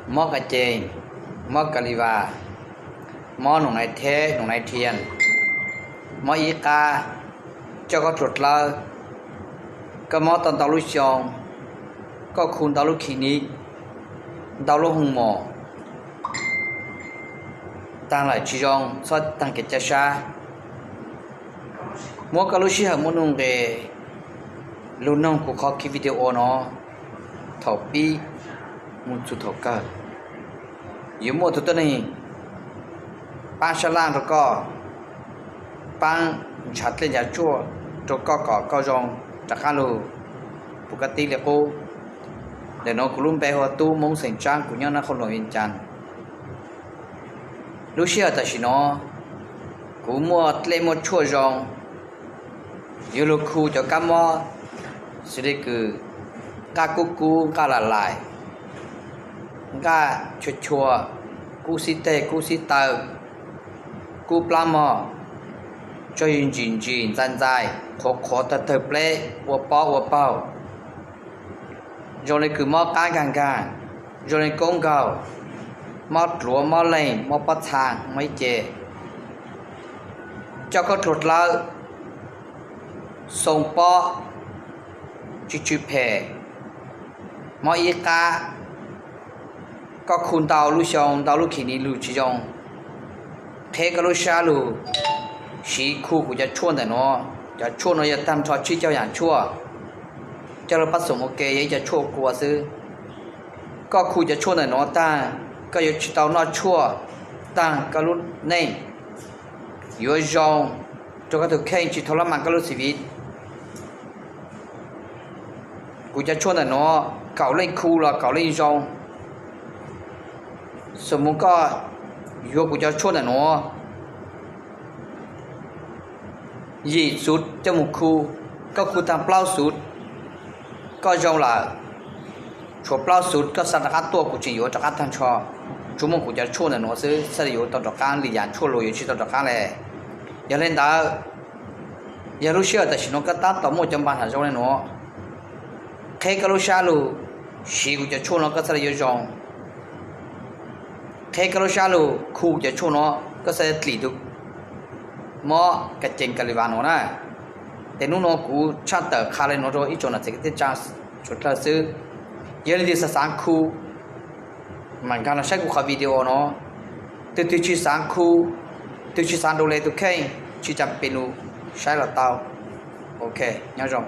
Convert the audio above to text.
Mob qas cees, mob kas lis vas, mob noog nais theb, noog nais thias, mob ib qab, coj koj rhuav dlawb, koj mob tau ntau lub xyoo, koj khu ntau lub khi ni, ntau lub hoo mos, taag lawm tsis zoo, txhob taag kev ca sab. Muab koj lub sij hawm muaj nuj nqis lug noog kuv qhov ki video no thaum pib mus txug thaum kawg. Yuav muaj tug tuab neeg paab sab laj rau koj, paab ntshav dlej ntshav tshuaj rau koj kom koj zoo rov qaab lug puv kab tib li qub. Ntawm nuav kuv lub npe hu ua Tub Moob xeem Tsaab, kuv nyob Naj Qhoos Luam, Vias Cas. Lub sij hawm tam sim no kuv muaj dlej muaj tshuaj zoo, yuav lug khu cov kab mob xws li kws nqaj kub kub, nqaj lam laim, nqaj chua chua, kub xib teg kub xib taw, kub plab mog, tsog ywg ntsim ntsim ntxais ntxais, qhuav qhuav tawg tawg pleb, ua pob ua paug, zoo li kws mob qab nkaag nkaag, zoo li koob nkaug, mob dluav mob leeg mob pob txhaa mob ib ce, coj koj rhuav dlawb, xoo pob, tsis tsw phem, mob ib qab, koj khu ntau lub xyoo ntau lub khi ni lug tsis zoo, qheb koj lub sab lug siv khu kuv cov tshuaj ntawm nuav. Cov tshuaj nuav yog taag nrho tsib caug yaam tshuaj, coj lug pab xoom ua ke yog ib cov tshuaj kua xwb. Koj khu cov tshuaj ntawm nuav taag, koj yuav tsis tau noj tshuaj taag koj lub neej, yuav zoo rua koj tug kheej tsis tau lab mas koj lub xi viv. Kuv cov tshuaj ntawm nuav kaum leej khu los kaum leej zoo. Xws mus koj yuav kuv cov tshuaj ntawm nuav yim xuv coj mus khu, koj khu taag plaub xuv koj zoo lawm, tshuav plaub xuv koj xa rov qaab tuaj kuv tseem yuav rov qaab taag nrho. Tsuas muaj kuv cov tshuaj ntawm nuav xwb txhaj le yuav tau rov qaab, le yaam tshuaj lug yuav tsis tau rov qaab le. Yog le ntawd, yog lub sij hawm tam sim nuav koj tab tom muaj cov npa ham zoo le nuav, qheb koj lub sab lug siv kuv cov tshuaj nuav koj txhaj le yuav zoo. Qheb koj lub sab lug khu kuv cov tshuaj nuav koj txhaj le dlim tug mob kas cees kas lis vas nuav na. Ces nub nuav kuv tshaj tawm qha le nuav rua ib tsoom nam txiv kwv tij tsaa suav dlawg xwb. Yog leej twg xaav xaav khu, mam nkaag los saib kuv qhov video nuav. Tug twg tsis xaav khu, tug tsis xaav du le tug kheej tsis tas pes lug saib los tau. Ok, nyob zoo.